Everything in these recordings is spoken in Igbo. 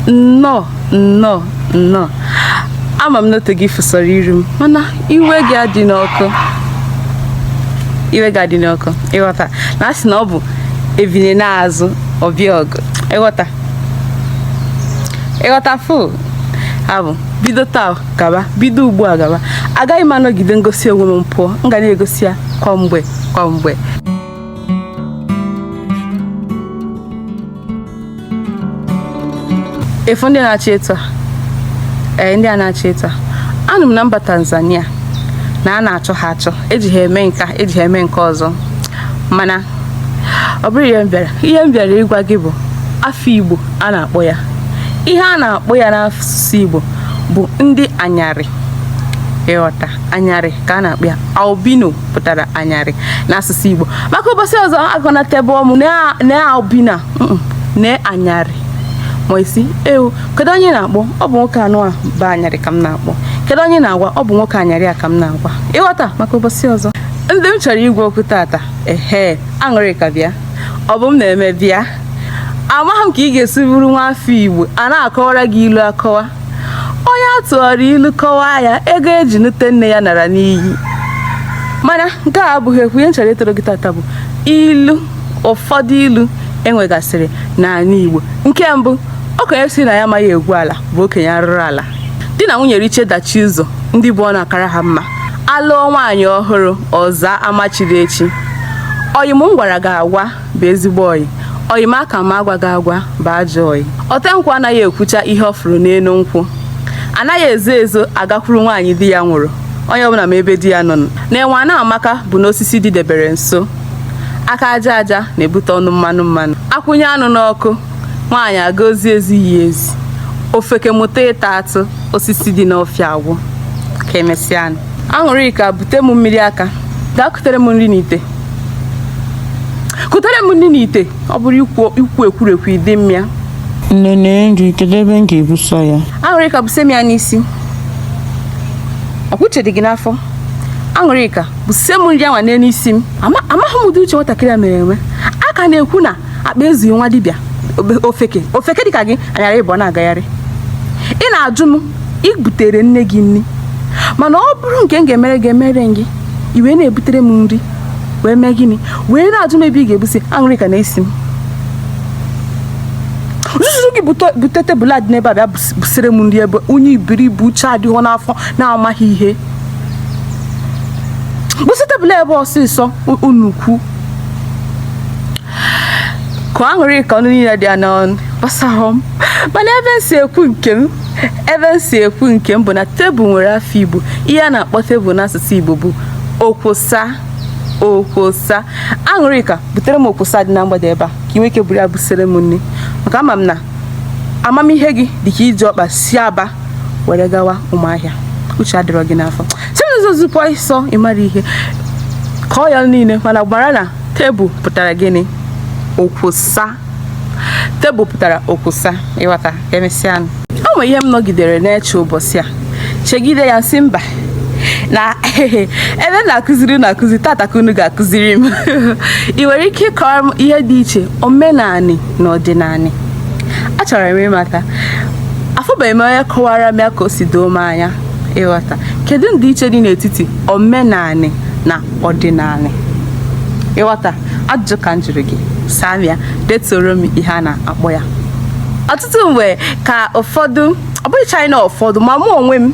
Nnọọ, nnọọ, nnọọ. Ama m na ote gị fụsọrọ iru m, mana iwe gị adị n'ọkụ. Iwe gị adị n'ọkụ. Ịghọta na a sị na ọ bụ ebine na-azụ ọbịa ọgụ. Ịghọta? Ịghọta fụ? Abụ bido taa gaba, bido ugbu a gaba. Agaghị m anọgide ngosi onwe m pụọ, m ga na-egosi ya kwa mgbe kwa mgbe. Efu ndị na-achị etu a, ee, ndị a na-achị etu a, anụ m na mba Tanzania na a na-achọ ha achọ, eji ha eme nka, eji ha eme nke ọzọ. Mana ọ bụrụ ihe m bịara, ihe m bịara ịgwa gị bụ afọ Igbo a na-akpọ ya. Ihe a na-akpọ ya n'asụsụ Igbo bụ ndị anyarị. Ịghọta, anyarị ka a na-akpọ ya. Albino pụtara anyarị n'asụsụ Igbo. Maka ụbọchị ọzọ agụna tebụl m na albino na anyarị, ma isi ewu, kedu onye na-akpọ? Ọ bụ nwoke anụ a bụ anyarị ka m na-akpọ. Kedu onye na-agwa? Ọ bụ nwoke anyarị a ka m na-agwa. Ịghọta? Maka ụbọchị ọzọ. Ndị m chọrọ igwe okwu tata, ehe, Aṅụrịka bịa, ọ bụ m na-eme bịa. Amaghị m ka ị ga-esi bụrụ nwa afọ Igbo a na-akọwara gị ilu akọwa. Onye a tụọrọ ilu kọwaa ya, ego eji nute nne ya nara n'iyi. Mana nke a abụghị ekwu. Ihe m chọrọ ịtụrụ gị tata bụ ilu, ụfọdụ ilu enwegasịrị n'ala Igbo. Nke mbụ, okenye si na ya amaghị egwu ala bụ okenye arụrụ ala. Di na nwunye riche dachi ụzọ, ndị bụ ọ na-akara ha mma. Alụọ nwaanyị ọhụrụ, ọza amachiri echi. Oyi m gwara gị agwa bụ ezigbo oyi, oyi m aka m agwa gị agwa bụ ajọ oyi. Ote nkwụ anaghị ekwucha ihe ọ fụrụ n'elu nkwụ. Anaghị ezo ezo agakwuru nwaanyị di ya nwụrụ, onye ọbụla ma ebe di ya nọ. Na enwe a na-amaka bụ n'osisi didebere nso. Aka aja aja na-ebute ọnụ mmanụ mmanụ. Akwụnye anụ n'ọkụ, nwaanyị aga ozi ezighi ezi. Ofeke mụta ịta atụ, osisi dị n'ọfịa agwụ. Ka emesịa. Aṅụrịka, bute m mmiri aka. Gaa kutere m nri n'ite. Kutere m nri n'ite. Ọ bụrụ ikwu ekwurekwu ịdị mmịa. Nne, nee nri, kedu ebe m ga-ebusa ya? Aṅụrịka, buse m ya n'isi. Ọkwa uche dị gị n'afọ. Aṅụrịka, buse m nri anwa n'elu isi m. Amaghị m ụdị uche nwatakịrị a mere enwe. A ka na-ekwu na akpa ezughị nwa dibịa. Ofeke ofeke dịka gị anyara ịbụ na-agagharị. Ị na-ajụ m ibutere nne gị nri, mana ọ bụrụ nke m ga-emere gị emere gị, i wee na-ebutere m nri wee mee gịnị, wee na-ajụ m ebe ị ga-ebusi. Aṅụrịka, na-esi m nzuzu gị, bute tebụl a dị n'ebe a, bịa busere m nri ebe onye iberibe uche adịghị n'afọ na-amaghị ihe. Busi tebụl ebe ọsịsọ nnukwu ka Aṅụrịka ọnụ niile dị ya n'ọnụ gbasahụ m. Mana ebe m si ekwu nke m, ebe m si ekwu nke m bụ na tebụl nwere afọ Igbo. Ihe a na-akpọ tebụl n'asụsụ Igbo bụ okwusa. Okwusa. Aṅụrịka, butere m okwusa dị na mgbada ebe a ka ị nwee ike buru ya busere m nri, maka ama m na amamihe gị dị ka iji ọkpa si Aba were gawa Ụmụahịa. Uche adịrọ gị n'afọ. Si n'ụzọ zupụ ịsọ, ịmara ihe kọọ ya niile. Mana mara na tebụl pụtara gịnị? Okwusa. Tebụl pụtara okwusa. Ịghọta? Ka emesịa. O nwere ihe m nọgidere na-eche ụbọchị a, chegide ya, sị mba, na ebe m na-akụziri na-akụzi tata ka unu ga-akụziri m. Ị nwere ike ịkọrọ m ihe dị iche omenanị na ọdịnanị? Achọrọ m ịmata. Afụbeghị m onye kọwara m ya ka o si doo m anya. Ịghọta? Kedu ndịiche dị n'etiti omenanị na ọdịnanị? Ịghọta? Ajụjụ ka m jụrụ gị, saa m ya, detuoro m ihe a na-akpọ ya. Ọtụtụ mgbe ka ụfọdụ, ọ bụghị China, ụfọdụ, ma mụ onwe m,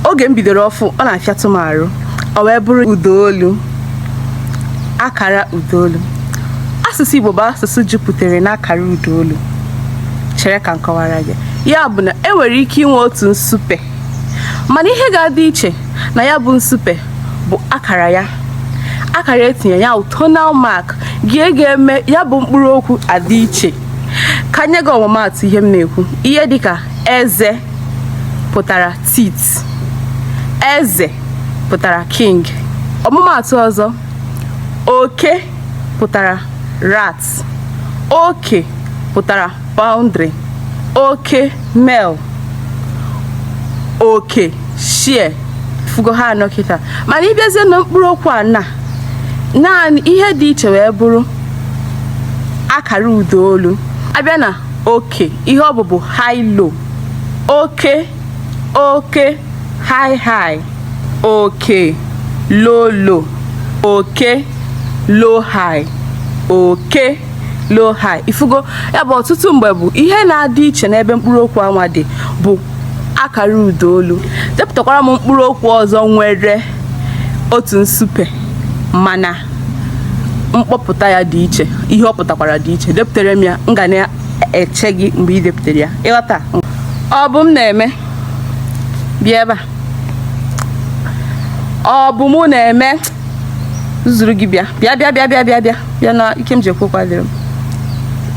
oge m bidoro ọfụ, ọ na-afịatụ m arụ. Ọ wee bụrụ ụdaolu, akara ụdaolu. Asụsụ Igbo bụ asụsụ jupụtara n'akara ụdaolu. Chere ka m kọwara gị ya. Bụ na e nwere ike inwe otu nsupe, mana ihe ga-adị iche na ya bụ nsupe bụ akara ya, akara etinye ya, tonal mark gị ga-eme ya bụ mkpụrụ okwu adị iche. Ka nye gị ọmụmaatụ ihe m na-ekwu. Ihe dịka eze pụtara teeth, eze pụtara king. Ọmụmaatụ ọzọ, oke pụtara rat, oke pụtara boundary, oke male, oke share. Fugo ha anọ kịta. Mana ịbịazie na mkpụrụ okwu a, na naanị ihe dị iche wee bụrụ akara ụdaolu. Abịa na Oke, ihe ọ bụ bụ high low. Oke, oke, high high. Oke, low low. Oke, low high. Oke, low high. Ifugo ya bụ ọtụtụ mgbe bụ ihe na-adị iche n'ebe mkpụrụ okwu anwa dị bụ akara ụda olu. Depụtakwara m mkpụrụ okwu ọzọ nwere otu nsupe mana mkpọpụta ya dị iche, ihe ọ pụtakwara dị iche. Depụtara m ya, m ga na-eche gị mgbe ị depụtara ya. Ịghọta? Ọ bụ m na-eme, bịa ebe a. Ọ bụ mụ na-eme zuru gị. Bịa, bịa, bịa, bịa, bịa, bịa, bịa, bịa. Na ike m ji ekwu kwadoro m,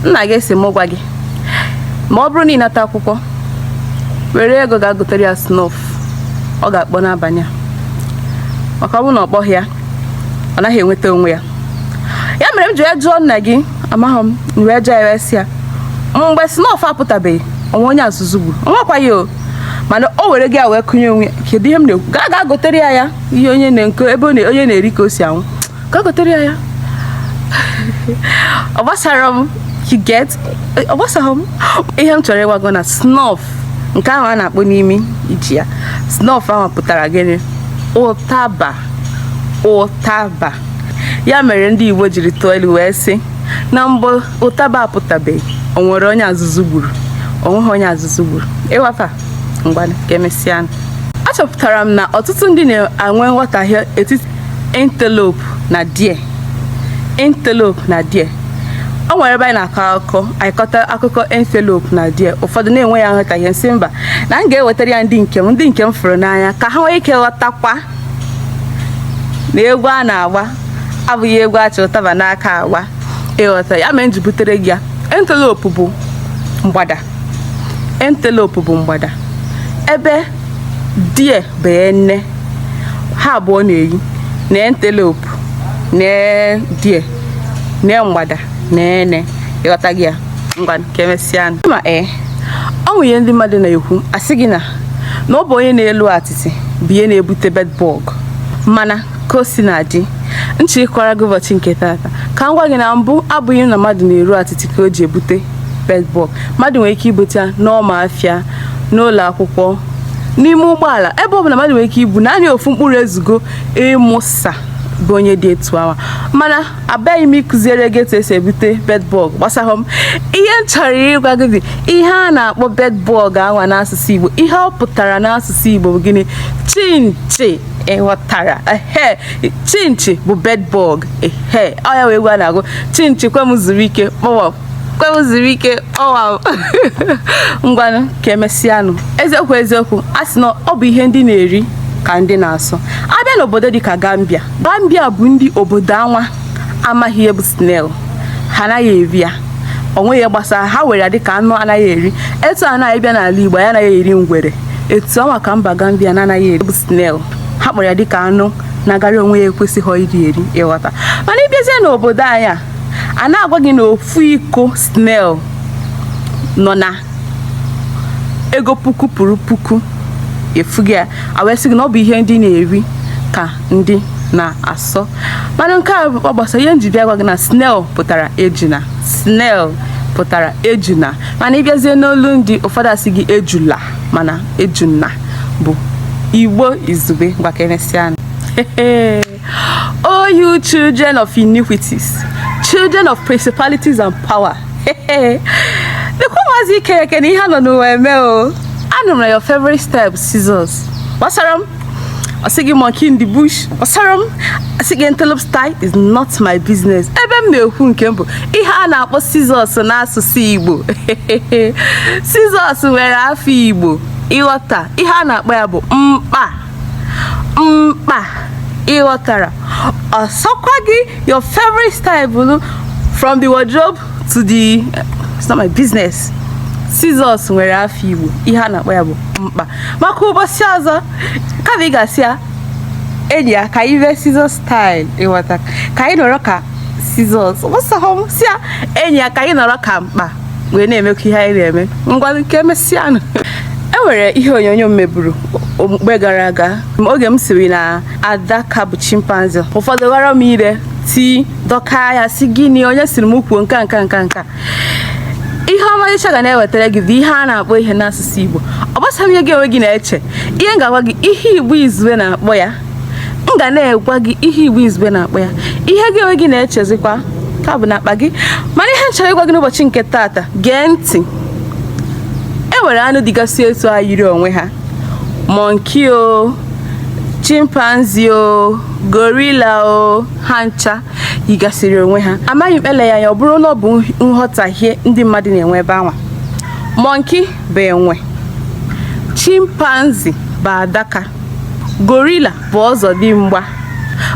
nna gị esi m gwa gị, ma ọ bụrụ na ị nata akwụkwọ, were ego ga gotere ya snuff ọ ga-akpọ n'abalị a, maka ọ bụrụ na ọ kpọghị ya, ọ naghị enweta onwe ya. Ya mere m ji wee jụọ nna gị, amaghị m, m wee jụọ ya, wee sị ya, mgbe snuff apụtabeghị, onwe onye azụzụ gburu onwekwaghị o, mana o were gị a wee kụnye onwe ya. Kedu ihe m na-ekwu? Gaa, gaa gotere ya ya ihe onye na nke ebe onye na-eri ka o si anwụ. Gaa gotere ya ya. Ọ gbasara m, you get? Ọ gbasara m. Ihe m chọrọ ịgwago na snuff nke ahụ a na-akpọ n'imi iji ya, snuff ahụ pụtara gịnị? Ụtaba, ụtaba. Ya mere ndị Igbo jiri tụọ ilu wee sị na mbụ ụtaba apụtabeghị, o nwere onye azụzụ gburu? Onweghị onye azụzụ gburu. Ịghọta? Ngwanụ, ka emesịa. Achọpụtara m na ọtụtụ ndị na-enwe nghọtahie etiti antelope na deer. Antelope na deer, o nwere ebe anyị na-akọ akụkọ, anyị kọta akụkọ antelope na deer, ụfọdụ na-enwe ya nghọtahie. Nsị mba, na m ga-ewetara ya ndị nke m, ndị nke m fụrụ n'anya, ka ha nwee ike ghọtakwa na egwu a na-agba abụghị egwu achị ụtaba n'aka agba. Ịghọta? Ya mere m ji butere gị ya. Antelope bụ mgbada. Antelope bụ mgbada, ebe deer bụ ene. Ha abụọ na-eyi na antelope na deer na mgbada na ene. Ịghọta gị ya? Ngwa, ka emesịa. Ma ee, ọ nwere ihe ndị mmadụ na-ekwu, asị gị na ọ bụ onye na-elu atịtị bụ ihe na-ebute bedbug. Mana ka o si na-adị, nchi ịkọrọ gị ụbọchị nke taata, ka m gwa gị na mbụ, abụghị na mmadụ na-eru atịtị ka o ji ebute bedbug. Mmadụ nwere ike ibute ya n'ọma afịa, n'ụlọ akwụkwọ, n'ime ụgbọala, ebe ọbụla mmadụ nwere ike ibu. Naanị ofu mkpụrụ ezugo ịmụsa bụ onye dị etu awa. Mana abịaghị m ịkụziere gị etu esi ebute bedbug, gbasahụ m. Ihe m chọrọ ịgwa gị bụ ihe a na-akpọ bedbug anwa n'asụsụ Igbo. Ihe ọ pụtara n'asụsụ Igbo bụ gịnị? Chinchi. Ịghọtara? Ehe, chinchi bụ bedbug. Ehe, ọ ya wee egwu a na-agụ, "Chinchi kwe m zuru ike, kpọwa kwe m zuru ike, ọwa." Ngwanụ, ka emesịanụ. Eziokwu, eziokwu, a sị na ọ bụ ihe ndị na-eri ka ndị na-asọ. Abịa n'obodo dịka Gambia, Gambia bụ ndị obodo anwa amaghị ihe bụ snail. Ha anaghị eri ya, o nweghị ihe gbasara ha, were ya dịka anụ anaghị eri. Etu anaghị bịa n'ala Igbo, ya anaghị eri ngwere, etu ọnwa ka mba Gambia na-anaghị eri bụ snail. Ha kpọrọ ya dịka anụ na-agara onwe ya, ekwesịghị iri eri. Ịghọta? Mana ịbịazie n'obodo anyị a, a na-agwa gị na ofu iko snail nọ na ego puku pụrụ puku efughị ya, a wee sị gị na ọ bụ ihe ndị na-eri ka ndị na-asọ. Mana nke a ọ gbasara ihe nji bịa gwa gị na snail pụtara ejuna. Snail pụtara ejuna, mana ịbịazie n'olu ndị ụfọdụ, asị gị ejula, mana ejuna bụ Igbo izugbe. Gwa ka emesịa. Oh, you children of iniquities, children of principalities and power. Lekwa maazị ike eke na ihe a nọ n'ụwa eme o. Anụrụ m na your favorite style bụ scissors. Gbasara m, ọ sị gị monkey in the bush. Gbasara m, asị gị antelope style is not my business. Ebe m na-ekwu nke m bụ ihe a na-akpọ scissors n'asụsụ Igbo. Scissors nwere afọ Igbo. Ịghọta? Ihe a na-akpọ ya bụ mkpa, mkpa. Ịghọtara? Ọsọkwa gị your favorite style bụrụ from the wardrobe to the, it's not my business. Scissors nwere afọ Igbo, ihe a na-akpọ ya bụ mkpa. Maka ụbọchị ọzọ, kama ị ga-asị ya, enyi ya, ka anyị mee scissors style, ịghọta, ka anyị nọrọ ka scissors, gbasahụ m, si ya, enyi ya, ka anyị nọrọ ka mkpa wee na-emekwa ihe anyị na-eme. Ngwa, nke emesịanụ. E nwere ihe onyonyo m meburu mgbe gara aga, oge m siri na adaka bụ chimpanzee. Ụfọdụ ghọrọ m ire, ti dọka ya, si gịnị, onye siri m kwuo nka nka nka nka. Ihe ọmarịcha ga na-ewetara gị bụ ihe a na-akpọ ihe n'asụsụ Igbo. Ọ gbasara ihe gị onwe gị na-eche. Ihe m ga-agwa gị ihe Igbo izugbe na-akpọ ya, m ga na-agwa gị ihe Igbo izugbe na-akpọ ya. Ihe gị onwe gị na-echezikwa ka bụ n'akpa gị. Mana ihe m chọrọ ịgwa gị n'ụbọchị nke taata, gee ntị. E nwere anụ dịgasị etu a yiri onwe ha. Monkey o, chimpanzee o, gorilla o, ha ncha yigasịrị onwe ha. Amaghị m, eleghị anya ọ bụrụ na ọ bụ nghọtahie ndị mmadụ na-enwe ebe anwa. Monkey bụ enwe, chimpanzee bụ adaka, gorilla bụ ọzọdimgba.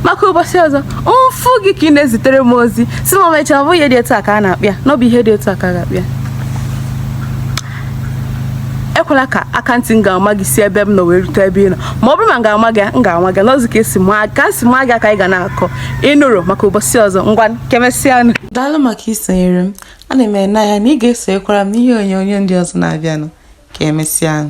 Maka ụbọchị ọzọ m fụ gị ka ị na-ezitere m ozi sị m ọmarịcha, ọ bụ ihe dị etu a ka a na-akpọ ya, na ọ bụ ihe dị etu a ka a ga-akpọ ya, ekwela ka aka ntị m ga-ama gị si ebe m nọ wee rute ebe ị nọ. Ma ọ bụrụ ma m ga-ama gị, m ga-ama gị n'ọzọ ka esi maa ka si maa gị aka ị ga na-akọ. Ị nụrụ? Maka ụbọchị ọzọ, ngwa, kemesịanụ. Daalụ maka isonyere m. Ana m ene anya na ị ga-esonyekwara m n'ihe onyonyo ndị ọzọ na-abịanụ. Ka emesịanụ.